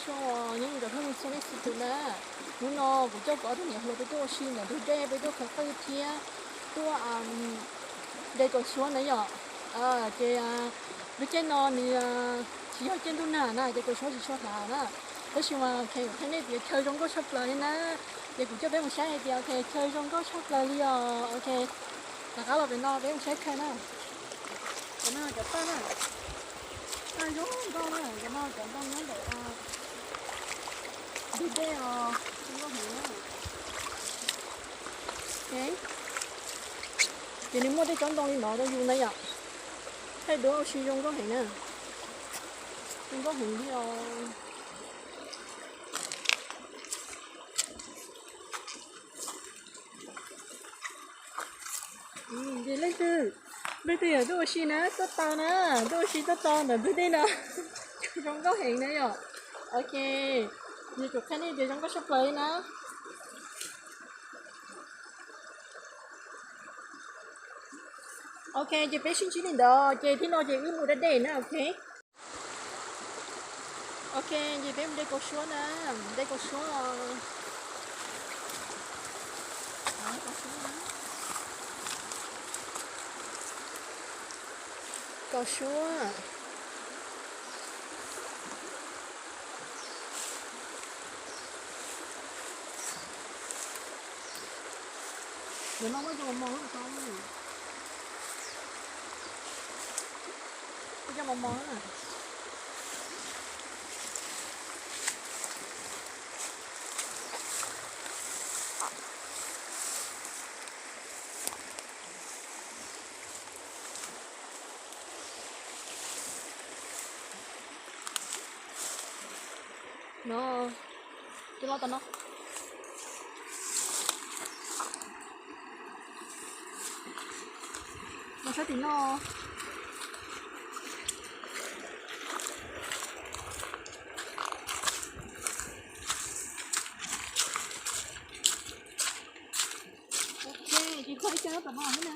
Tso, nyob zoo cov phooj ywg txhua leej txhua tus na, hnub no kuv coj kuv ob tug niam hluas peb tuaj ua si ntawm ntug dej, peb tuaj khaws qwj thiab tuaj de kaus suab na yom. Ces lub caij no nws tsis yog caij ntuj nag na, ces kaus suab tsis tshua hlav na. Tab sis mas kuv qhia nej tias chaw zoo nkauj tshaj plaws li na. Ces kuv coj peb mus saib hais tias ok, chaw zoo nkauj tshaj plaws li os. Ok, rov qab los pem no peb mus saib chaw na. Cov no cov paj na, paj zoo nkauj na, cov no cov ntoo nyob ntawm ntug dej os, zoo nkauj heev na. Ces nws muaj tej tsob ntoo li no rau yus na yom, thaij duab ua si zoo nkauj heev na, zoo nkauj heev li os. Ces leej twg, leej twg yog tuaj ua si na, tuaj tau na, tuaj ua si tuaj tau ntawm ntug dej no, zoo nkauj heev na yom. Ok, nws kuv qhia nej tias zoo nkauj tshaj plaws li na. Ok, ces peb sib ntsib li ntawd, ces thib no ces wb mus da dej na, ok. Ok, ces peb mus de kaus suab na, de kaus suab. Kaus suab. Ntawm no muaj cov mos mos, muaj cov mos mos na. No, coj los tom no. Los sab tim no. Ok, ces kho ib co tom no na.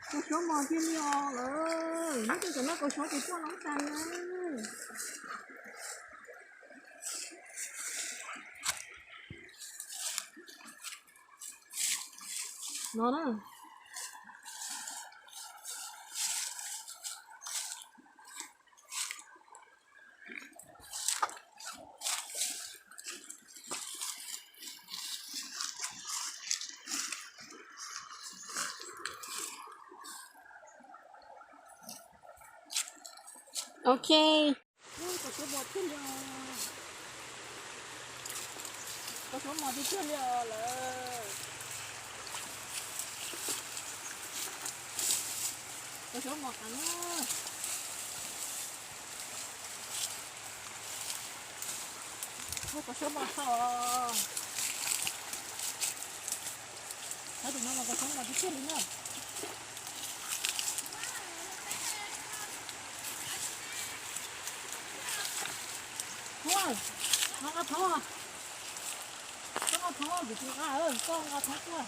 Kaus suab mos tiag li os lawm, nyob rau tom no kaus suab ces tuaj loob tas na. No na. Ok. Kaus suab mos tiag li os. Kaus suab mos tiag tiag li os lawm. Kaus suab mos heev na. Ua kaus suab mos txog. Sab tim no mas kaus suab mos tiag tiag li na. Thoob, nqa thoob, koj nqa thoob, kuv tsis nqa, koj nqa thoob tuaj.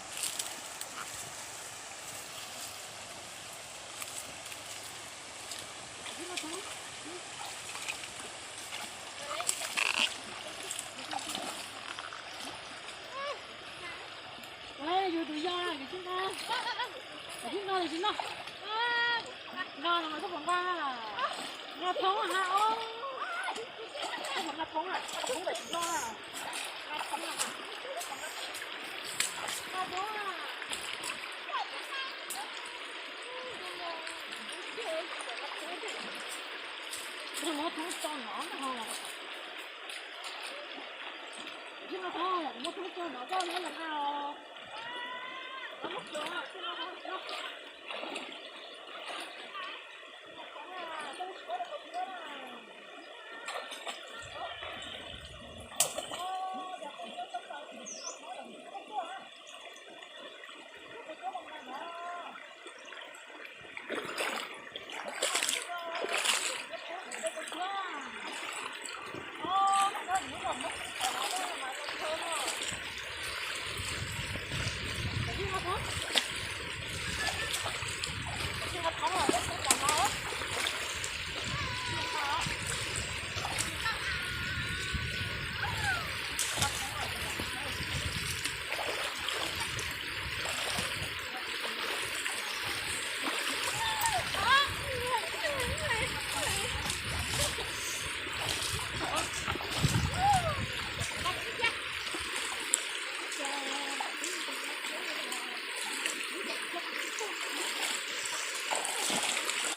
Yus tus yau na, kuv tsis nqa. Kuv tsis nqa, kuv tsis nqa. Nqa los mas koj puas nqa? Nqa thoob ha os. Koj puas nqa thoob a? Thoob tsis nqa. Nqa thoob a. Nqa thoob a. Muab thoob tso no na ho. Tsis nqa thoob, muab thoob tso no koj nqa los nqa os. Muab thoob tso, tsis nqa thoob.